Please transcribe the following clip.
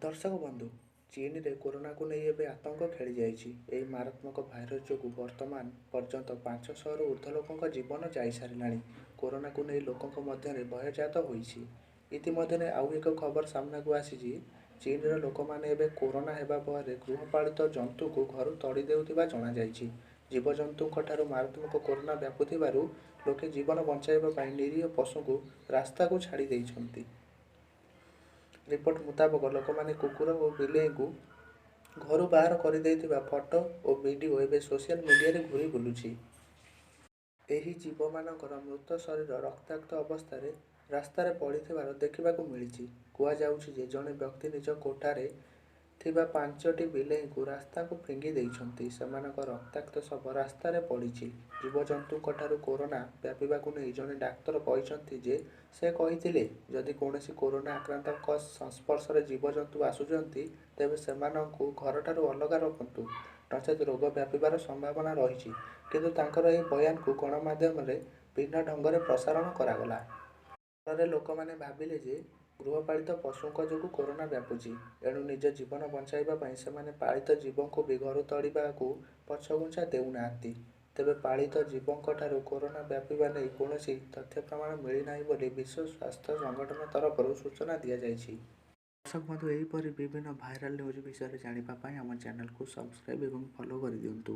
ଦର୍ଶକ ବନ୍ଧୁ, ଚୀନରେ କରୋନାକୁ ନେଇ ଏବେ ଆତଙ୍କ ଖେଳିଯାଇଛି। ଏହି ମାରାତ୍ମକ ଭାଇରସ ଯୋଗୁଁ ବର୍ତ୍ତମାନ ପର୍ଯ୍ୟନ୍ତ 500ରୁ ଉର୍ଦ୍ଧ୍ୱ ଲୋକଙ୍କ ଜୀବନ ଯାଇସାରିଲାଣି। କରୋନାକୁ ନେଇ ଲୋକଙ୍କ ମଧ୍ୟରେ ଭୟ ଜାତ ହୋଇଛି। ଇତିମଧ୍ୟରେ ଆଉ ଏକ ଖବର ସାମ୍ନାକୁ ଆସିଛି। ଚୀନର ଲୋକମାନେ ଏବେ କରୋନା ହେବା ଭୟରେ ଗୃହପାଳିତ ଜନ୍ତୁଙ୍କୁ ଘରୁ ତଡ଼ି ଦେଉଥିବା ଜଣାଯାଇଛି। ଜୀବଜନ୍ତୁଙ୍କଠାରୁ ମାରାତ୍ମକ କରୋନା ବ୍ୟାପୁଥିବାରୁ ଲୋକେ ଜୀବନ ବଞ୍ଚାଇବା ପାଇଁ ନିରୀହ ପଶୁଙ୍କୁ ରାସ୍ତାକୁ ଛାଡ଼ି ଦେଇଛନ୍ତି। ରିପୋର୍ଟ ମୁତାବକ, ଲୋକମାନେ କୁକୁର ଓ ବିଲେଇଙ୍କୁ ଘରୁ ବାହାର କରିଦେଇଥିବା ଫଟୋ ଓ ଭିଡିଓ ଏବେ ସୋସିଆଲ ମିଡିଆରେ ଘୁରି ବୁଲୁଛି। ଏହି ଜୀବମାନଙ୍କର ମୃତ ଶରୀର ରକ୍ତାକ୍ତ ଅବସ୍ଥାରେ ରାସ୍ତାରେ ପଡ଼ିଥିବାର ଦେଖିବାକୁ ମିଳିଛି। କୁହାଯାଉଛି ଯେ ଜଣେ ବ୍ୟକ୍ତି ନିଜ କୋଠାରେ ଥିବା 5ଟି ବିଲେଇଙ୍କୁ ରାସ୍ତାକୁ ଫିଙ୍ଗି ଦେଇଛନ୍ତି। ସେମାନଙ୍କ ରକ୍ତାକ୍ତ ଶବ ରାସ୍ତାରେ ପଡ଼ିଛି। ଜୀବଜନ୍ତୁଙ୍କଠାରୁ କରୋନା ବ୍ୟାପିବାକୁ ନେଇ ଜଣେ ଡାକ୍ତର କହିଛନ୍ତି ଯେ ସେ କହିଥିଲେ, ଯଦି କୌଣସି କରୋନା ଆକ୍ରାନ୍ତଙ୍କ ସଂସ୍ପର୍ଶରେ ଜୀବଜନ୍ତୁ ଆସୁଛନ୍ତି, ତେବେ ସେମାନଙ୍କୁ ଘରଠାରୁ ଅଲଗା ରଖନ୍ତୁ, ନଚେତ୍ ରୋଗ ବ୍ୟାପିବାର ସମ୍ଭାବନା ରହିଛି। କିନ୍ତୁ ତାଙ୍କର ଏହି ବୟାନକୁ ଗଣମାଧ୍ୟମରେ ଭିନ୍ନ ଢଙ୍ଗରେ ପ୍ରସାରଣ କରାଗଲା। ଫଳରେ ଲୋକମାନେ ଭାବିଲେ ଯେ ଗୃହପାଳିତ ପଶୁଙ୍କ ଯୋଗୁଁ କରୋନା ବ୍ୟାପୁଛି। ଏଣୁ ନିଜ ଜୀବନ ବଞ୍ଚାଇବା ପାଇଁ ସେମାନେ ପାଳିତ ଜୀବଙ୍କୁ ବି ଘରୁ ତଡ଼ିବାକୁ ପଛଘୁଞ୍ଚା ଦେଉନାହାନ୍ତି। ତେବେ ପାଳିତ ଜୀବଙ୍କଠାରୁ କରୋନା ବ୍ୟାପିବା ନେଇ କୌଣସି ତଥ୍ୟ ପ୍ରମାଣ ମିଳିନାହିଁ ବୋଲି ବିଶ୍ୱ ସ୍ୱାସ୍ଥ୍ୟ ସଂଗଠନ ତରଫରୁ ସୂଚନା ଦିଆଯାଇଛି। ଦର୍ଶକ ବନ୍ଧୁ, ଏହିପରି ବିଭିନ୍ନ ଭାଇରାଲ ନ୍ୟୁଜ୍ ବିଷୟରେ ଜାଣିବା ପାଇଁ ଆମ ଚ୍ୟାନେଲକୁ ସବସ୍କ୍ରାଇବ୍ ଏବଂ ଫଲୋ କରିଦିଅନ୍ତୁ।